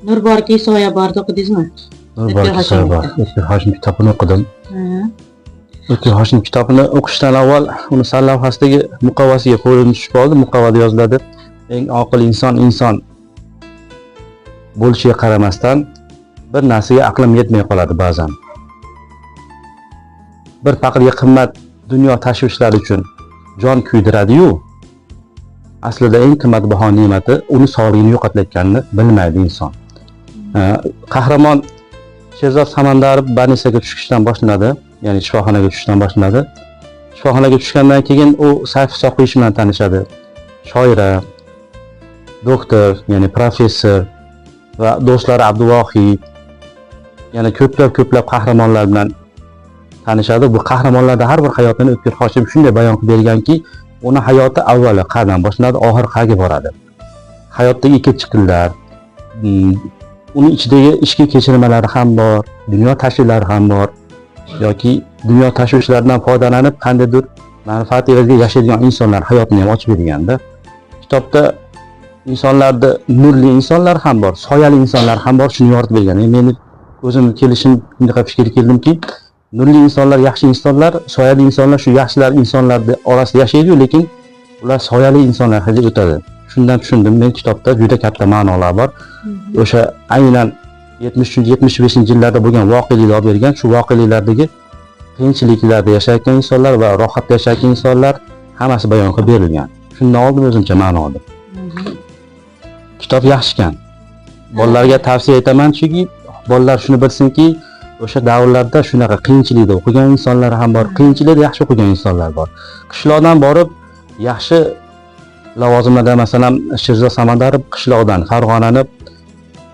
Nur borki, soya borda o'qidingizmi? Nur O'tkir borki, soya Hoshim bor. O'tkir Hoshim kitobini o'qidim. O'tkir Hoshim kitobini o'qishdan avval uni sarlavhasidagi muqovasiga ko'zim tushib qoldi. Muqovada yoziladi: eng oqil inson inson bo'lishiga qaramasdan bir narsaga aqlim yetmay qoladi ba'zan. Bir faqirga qimmat dunyo tashvishlari uchun jon kuydiradi-yu, aslida eng qimmatbaho ne'mati uni sog'lig'ini yo'qotayotganini bilmaydi inson. Qahramon Sherzod Samandarov больница ga tushishdan boshlanadi, ya'ni shifoxonaga tushishdan boshlanadi. Shifoxonaga tushgandan keyin u Sayfi Soqiyev bilan tanishadi. Shoira, doktor, ya'ni professor va do'stlari Abduvohid, yana ko'plab qahramonlar bilan tanishadi. Bu qahramonlarda har bir hayotini O'tkir Hoshim shunday bayon qilib berganki, uni hayoti avvali qayerdan boshlanadi, oxiri qayerga boradi. Hayotdagi ikki chiqillar, uni ichidagi ichki kechinmalari ham bor, dunyo tashvishlari ham bor yoki dunyo tashvishlaridan foydalanib qandaydir manfaat evaziga yashaydigan insonlar hayotini ham ochib berganda. Kitobda insonlarda nurli insonlar ham bor, soyali insonlar ham bor, shuni yoritib bergan. Yani meni o'zim kelishim shunaqa fikrga keldimki, nurli insonlar yaxshi insonlar, soyali insonlar shu yaxshilar insonlarni orasida yashaydi-yu, lekin ular soyali insonlar hidi o'tadi. Shundan tushundim men, kitobda juda katta ma'nolar bor. O'sha aynan 73 75 yillarda bo'lgan voqelikni olib bergan, shu voqeliklardagi qiyinchiliklarda yashayotgan insonlar va rohatda yashayotgan insonlar hammasi bayon qilib berilgan. Shundan oldim o'zimcha ma'no oldim. Kitob yaxshi ekan. Bolalarga tavsiya etaman, chunki bolalar shuni bilsinki, o'sha davrlarda shunaqa qiyinchilikda o'qigan insonlar ham bor, qiyinchilikda yaxshi o'qigan insonlar bor. Qishloqdan borib yaxshi lavozimlarda, masalan, Sherzod Samandarov qishloqdan, Farg'onani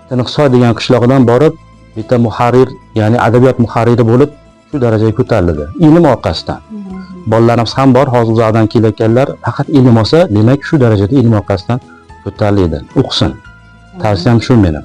Tiniqsoy degan qishlog'idan borib, bitta muharrir, ya'ni adabiyot muharriri bo'lib shu darajaga ko'tarildi. Ilm orqasidan. Bolalarimiz ham bor, hozir uzoqdan kelayotganlar faqat ilm olsa, demak shu darajada ilm orqasidan ko'tariladi. O'qisin. Tavsiyam shu meni.